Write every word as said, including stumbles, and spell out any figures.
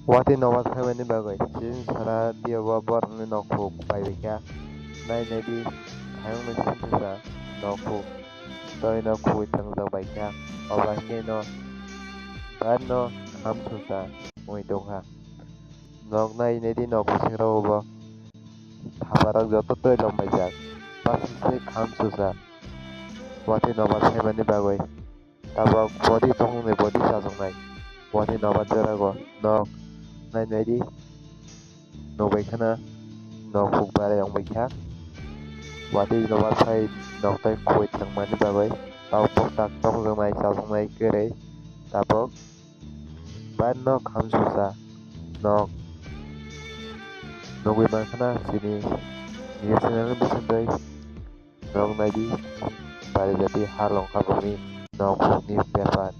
Watwi nobar phaimani bagwi chini sara diyobo borokni nokhuk paibaikha. Nai naidi, hayungni sintisa nokhuk toino khugwi thangjak baikha. Obo haikhe no barno khamsusa wngwi tongkha. Nok nai naidi, nok bisingrogo bo thaparok joto twi lombaijak. Pasingse khamsusa watwi nobar phaimani bagwi. Tabok body tongmungni body chajoknai. Watwi nobar jorago nok nai naidi. Nukbai khana nokhuk barai wngbaikha. Watwi nobar phai nok tai khugwi thangmani bagwi. Tabok tak tongjaknai chajoknai kwrwi. Tabok barno khamsusa nok nugwi mankhana chini B S N L ni bisingtwi. Nok naidi, bari jati ha longkha boni nokhukni bepar.